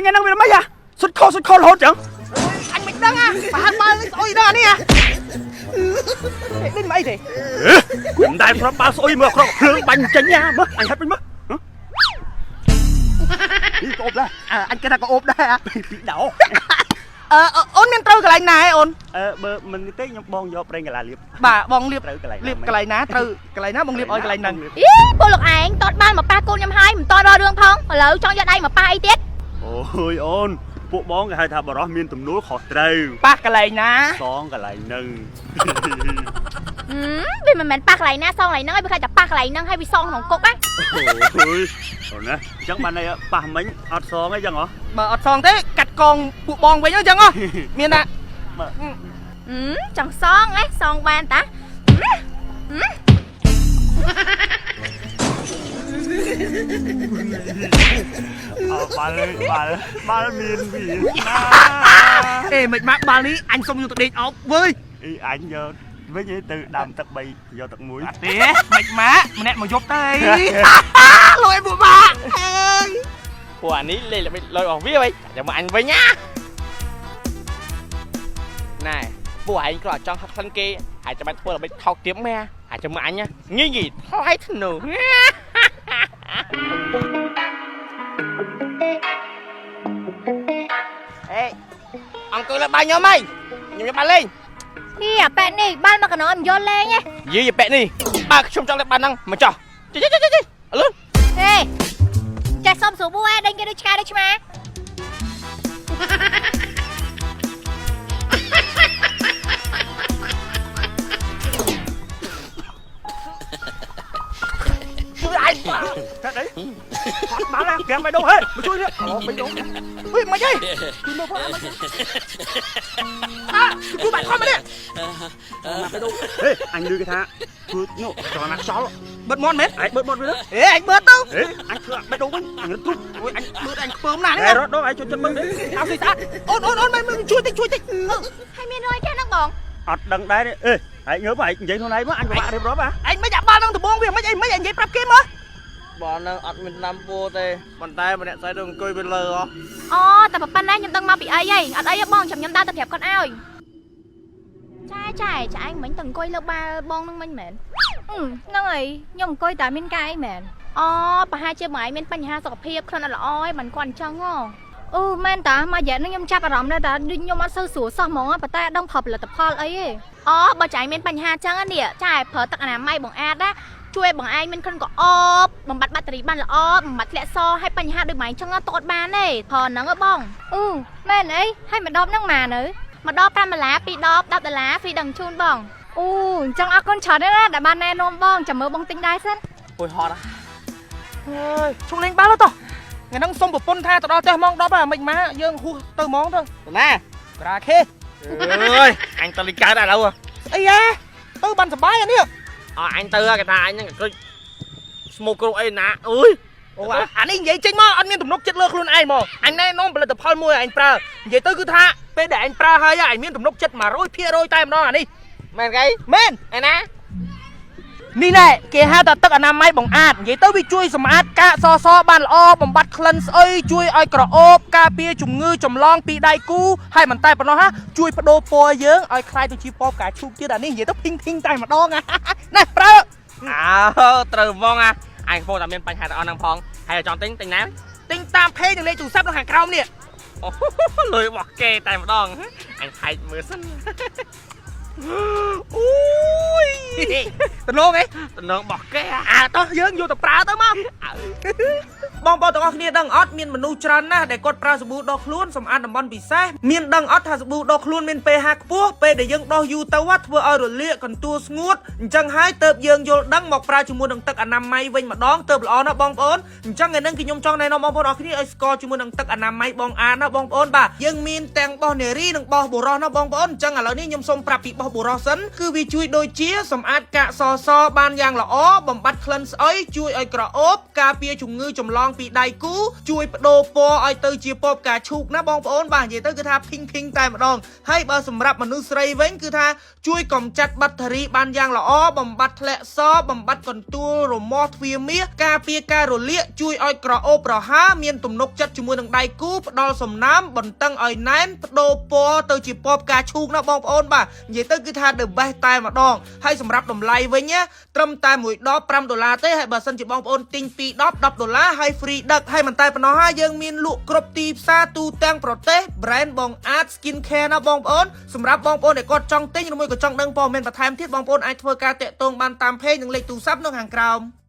ថ្ងៃហ្នឹងវាមិនហ៎សុទ្ធខុសសុទ្ធខុសរហូតចឹង អញមិនដឹងអាប្រហែលបាល់នេះស្អុយដល់អានេះអានេះមិនអីទេ មិនដែលប្រាប់បាល់ស្អុយមើលក្រកភ្លើងបាញ់ចេញណាមើលអញហិតវិញមើលនេះក៏អូបដែរ អញគេថាក៏អូបដែរ ពីដោ អឺអូនមានត្រូវកន្លែងណាឯអូន អឺបើមិនទេខ្ញុំបងយកប្រេងកាឡាលាប បាទបងលាប ត្រូវកន្លែង លាបកន្លែងណាត្រូវកន្លែងណាបងលាបឲ្យកន្លែងហ្នឹង អីពលលោកឯងតតបានមកប៉ះកូនខ្ញុំហើយមិនតតរករឿងផងឥឡូវចង់យកដៃមកប៉ះអីទៀត អូយអូនពួកបងគេហៅថាបរោះមានទំនួលខុសត្រូវ ប៉ះកន្លែងណា សងកន្លែងហ្នឹង វាមិនមែនប៉ះកន្លែងណាសងកន្លែងហ្នឹងហើយវាខ្លាចតែប៉ះកន្លែងហ្នឹងហើយវាសងក្នុងគុកណា អូយអូនណាអញ្ចឹងបានន័យប៉ះមិញអត់សងអីចឹងហ៎ បើអត់សងទេកាត់កងពួកបងវិញអញ្ចឹងហ៎មានណា ចង់សងហ៎សងបានតា អើបាល់បាល់បាល់មានវាណា អេមិនម៉ាក់បាល់នេះអញសុំយកទៅដេកអោបវើយ អីអញយកវិញឯងទៅដាំទឹក3យកទឹកមួយ អត់ទេមិនម៉ាក់ម្នាក់មកយប់ទៅអីលុយពួកម៉ាក់អើយ ពួកអានេះលេងល្បិចលុយរបស់វាវិញចាំមកអញវិញណាណែពួកឯងគ្រាន់តែចង់ហាត់ក្លិនគេហើយចាំបាច់ធ្វើល្បិចថោកទាបមែហើយចាំមកអញងាយងាយថ្លៃធ្នូអេអង្គុយលើបាយខ្ញុំហីខ្ញុំយកបានលេង នេះអាប៉ែនេះបានមកកណោមិនយកលេងហ៎ យីប៉ែនេះបើខ្ញុំចង់លេងបានហ្នឹងមកចោះចុះចុះចុះចុះលឿន ហេចេះសុំស្រួលបួឯងដេញគេដូចឆ្កែដូចឆ្មា ជួយអញបាទ តែអីអត់បាល់ណា5បេះដូងហេមកជួយនេះអូបេះដូង ហុយមិនអី ជួយមើលផង អាជួយបាក់ខំនេះ ហេអញឮគេថាធ្វើនោះចលនាខ្យល់ បិទមាត់មែន ឯងបឺតមាត់វាទៅ អេអញបិទទៅ ហេអញធ្វើបេះដូងវិញអញរត់ទ្រុប អូយអញបិទអញខ្ពើមណាស់ ឯ នេះ រត់ដងឯងជួយចិត្តមើលទេ អោស៊ីស្អាតអូនអូនអូនមិនជួយតិចជួយតិច ហើយមានរយគេហ្នឹងបង អត់ដឹងដែរអេឯងងើបឯងនិយាយខ្លួនឯងមកអញពិបាករៀបរាប់ហ่ะ អញមិនអាបាល់នឹងដបងវាមិនអីមិនអញនិយាយប្រាប់គេមើល បងនឹងអត់មានដាំពោទេប៉ុន្តែម្នាក់ស្រីទៅអង្គុយទៅលើហ៎ អូតែប៉ុណ្ណេះខ្ញុំដឹងមកពីអីហីអត់អីទេបងចាំខ្ញុំដើរទៅប្រាប់គាត់ឲ្យចែចែចាឯងមិញទៅអង្គុយលើបាល់បងនឹងមិញមែនហ្នឹងហើយខ្ញុំអង្គុយតែមានការអីមែនអូប្រហែលជាបងឯងមានបញ្ហាសុខភាពខ្លួនអត់ល្អឯងមិនគាត់អញ្ចឹងហ៎អូមែនតាមួយរយៈហ្នឹងខ្ញុំចាប់អារម្មណ៍ដែរតាដូចខ្ញុំអត់សូវស្រួលសោះហ្មងប៉ុន្តែអត់ដឹងប្រើផលិតផលអីទេអូបើចែងមានបញ្ហាអញ្ចឹងនេះចែប្រើទឹកអនាម័យបងអាតណាជួយបងឯងមានក្លិនក្រអូបបំបត្តិបាក់តេរីបានល្អបំបត្តិធ្លាក់សហើយបញ្ហាដូចបងឯងចឹងតអត់បានទេប្រើហ្នឹងហ៎បងអូមែនអីហើយមួយដបហ្នឹងម៉ានៅមួយដប5ដុល្លារពីរដប10ដុល្លារហ្វ្រីដឹងជូនបងអូអញ្ចឹងអរគុណច្រើនណាស់ដែលបានណែនាំបងចាំមើលបងទិញដែរសិន អូយហត់ អើយឈប់លេងបាល់ទៅថ្ងៃហ្នឹងសុំប្រពន្ធថាទៅដល់ផ្ទះម៉ោង10ហ่ะមិនម៉ាយើងហួសទៅម៉ោងទៅ ណា ក្រាខេ អើយអញទៅលីកើតឥឡូវ ស្អីហ៎ទៅបានសបាយអានេះ អអញទៅគេថាអញហ្នឹងក្រិចស្មូគ្រប់អីណាអើយ អូអានេះនិយាយចេញមកអត់មានទំនុកចិត្តលើខ្លួនឯងមកអញណែនាំផលិតផលមួយឲ្យអញប្រើនិយាយទៅគឺថាពេលដែលអញប្រើហើយអញមានទំនុកចិត្ត100%តែម្ដងអានេះ មែនគេ មែន ឯណា នេះណែគេហៅថាទឹកអនាម័យបង្អាតនិយាយទៅវាជួយសម្អាតកាកសសបានល្អបំបត្តិក្លិនស្អុយជួយឲ្យក្រអូបការពារជំងឺចម្លងពីដៃគូហើយមិនតែប៉ុណ្ណោះហាជួយបដូរពណ៌យើងឲ្យคล้ายទៅជាពណ៌ផ្កាឈូកទៀតអានេះនិយាយទៅភីងភីងតែម្ដងណែប្រើ អើត្រូវហ្មងអាអញកំពុងតែមានបញ្ហាទាំងអស់ហ្នឹងផងហើយចង់ទិញទិញណា ទិញតាមផេកនិងលេខទូរស័ព្ទនៅខាងក្រោមនេះ អូលុយរបស់គេតែម្ដងអញហែកមើលសិន អូយតំណងអី តំណងរបស់គេ អាតោះយើងយកទៅប្រើទៅមកបងប្អូនទាំងអស់គ្នាដឹងអត់មានមនុស្សច្រើនណាស់ដែលគាត់ប្រើសាប៊ូដុសខ្លួនសម្អាតតំបន់ពិសេសមានដឹងអត់ថាសាប៊ូដុសខ្លួនមាន pH ខ្ពស់ពេលដែលយើងដុសយូរទៅធ្វើឲ្យរលាកកន្ទួលស្ងួតអញ្ចឹងហើយទៅយើងយល់ដឹងមកប្រើជាមួយនឹងទឹកអនាម័យវិញម្ដងទៅល្អណាស់បងប្អូនអញ្ចឹងថ្ងៃនេះគឺខ្ញុំចង់ណែនាំបងប្អូនអរគ្នាឲ្យស្គាល់ជាមួយនឹងទឹកអនាម័យបងអានណាបងប្អូនបាទយើងមានទាំងបោះនារីនិងបោះបុរសណាបងប្អូនអញ្ចឹងឥឡូវនេះខ្ញុំសូមប្រាប់ពីបោះបុរសសិនគឺវាជួយដូចជាសម្អាតកាកសសបានយ៉ាងល្អបំបត្តិក្លិនស្អុយជួយឲ្យក្រអូបការពារជំងឺចម្លង ងពីដៃគូជួយបដូរពណ៌ឲ្យទៅជាពណ៌ផ្កាឈូកណាបងប្អូនបាទនិយាយទៅគឺថា pink pink តែម្ដងហើយបើសម្រាប់មនុស្សស្រីវិញគឺថាជួយកម្ចាត់បាក់តេរីបានយ៉ាងល្អបំបត្តិធ្លាក់សបំបត្តិកន្ទួលរមាស់ទ្វារមាសការពារការរលាកជួយឲ្យក្រអូបប្រហើរមានទំនុកចិត្តជាមួយនឹងដៃគូផ្ដល់សំណើមបន្តឹងឲ្យណែនបដូរពណ៌ទៅជាពណ៌ផ្កាឈូកណាបងប្អូនបាទនិយាយទៅគឺថា the best តែម្ដងហើយសម្រាប់តម្លៃវិញណាត្រឹមតែមួយដប5ដុល្លារទេហើយបើសិនជាបងប្អូនទិញ2ដប10ដុល្លារហើយ free ដឹកហើយមិនតែប៉ុណ្ណោះហើយយើងមានលក់គ្រប់ទីផ្សារទូទាំងប្រទេស brand បងអាត skin care ណាបងប្អូនសម្រាប់បងប្អូនដែលគាត់ចង់ទិញឬមួយក៏ចង់ដឹងព័ត៌មានបន្ថែមទៀតបងប្អូនអាចធ្វើការតាក់ទងបានតាម page និងលេខទូរស័ព្ទនៅខាងក្រោម។